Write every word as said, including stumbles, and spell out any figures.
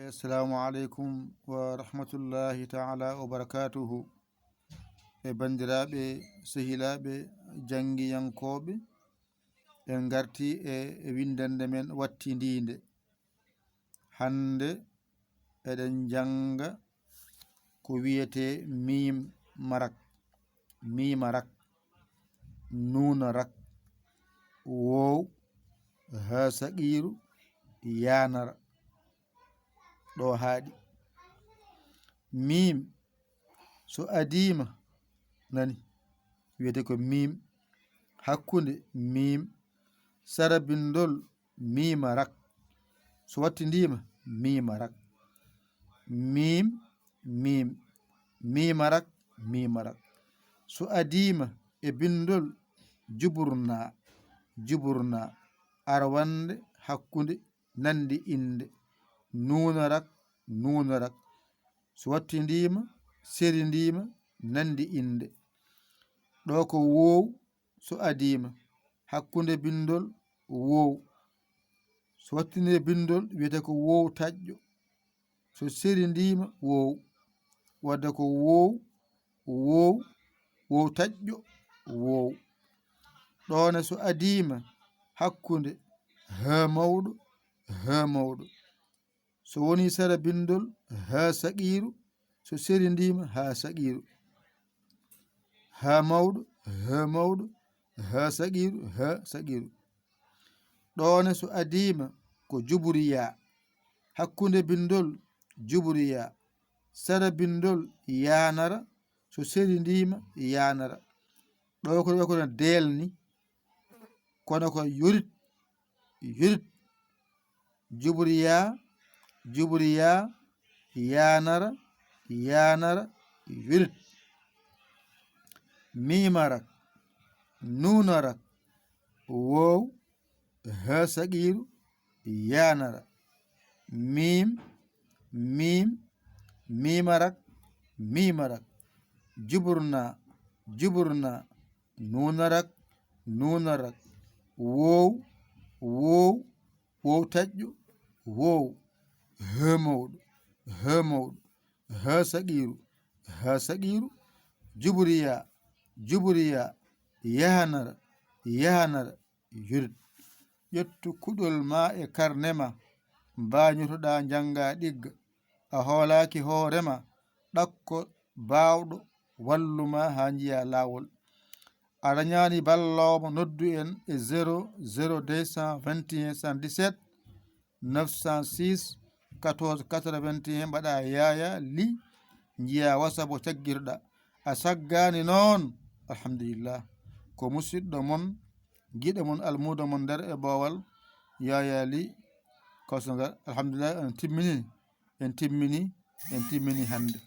Assalamu aleykum wa rahmatullahi taala wa barakatuhu. E banndiraaɓe, sehilaaɓe, janngiyankooɓe, en ngartii e, e winndannde men wattindiinde. Hannde eɗen njannga ko wiyetee miim marak, miima rak, nuuna rak, woow, haa saqiiru, yaanara. Ɗo haaɗi. Miim, so adiima, nani, wiyetee ko miim, hakkunde miim, sara binndol miima rak. So wattindiima, miima rak. Miim, miim, miima rak, miima rak. So adiima e binndol juburna, juburna, arwannde hakkunde nanndi innde, nuuna rak, nuuna rak. So wattindiima, serindiima, nanndi innde. Ɗo ko woow, so adiima, hakkunde binndol woow. So wattindii binndol, wiyetee ko woow taƴƴo. So serindiima, woow. Wadde ko woow, woow, woow taƴƴo, woow. Ɗo ne so adiima, hakkunde haa mawɗo, haa mawɗo. So wonii sara binndol, haa saqiiru. So serindiima, haa saqiiru. Haa mawɗo, haa mawɗo, haa saqiiru, haa saqiiru. Ɗo ne so adiima ko juburiya, hakkunde binndol juburiya, sara binndol yaanara, so serindiima yaanara. Ɗo ko, ko no deelni, kono ko yorit, yorit. Juburiya, juburiya, yaanara, yaanara, yorit. Miima rak, nuuna rak, woow, haa saqiiru, yaanara. Miim, miim, miima rak, miima rak. Juburna, juburna, nuuna rak, nuuna rak. Woow, woow, woow taƴƴo, woow. Haa mawɗo, haa mawɗo, haa saqiiru, haa saqiiru. Juburiya, juburiya, yaanara, yaanara, yorit. Ƴettu kuɗol ma e karne ma, mbaañotoɗaa njannga ɗigga. A hoolaaki hoore ma, ɗakko baawɗo wallu ma haa njiya laawol. A dañaani balloowo, noddu en e zéro zéro deux cent vingt et un soixante-dix-sept neuf cent six quatorze quatre-vingt-un, mbaɗa Yaya Ly, njiya WhatsApp o caggirɗa. A saggaani noon, alhamdulillah. Ko musidɗo mon, giɗo mon, almuudo mon nder e boowal, Yaya Ly Kosongal. Alhamdulillah, en timmini, en timmini, en timmini hannde.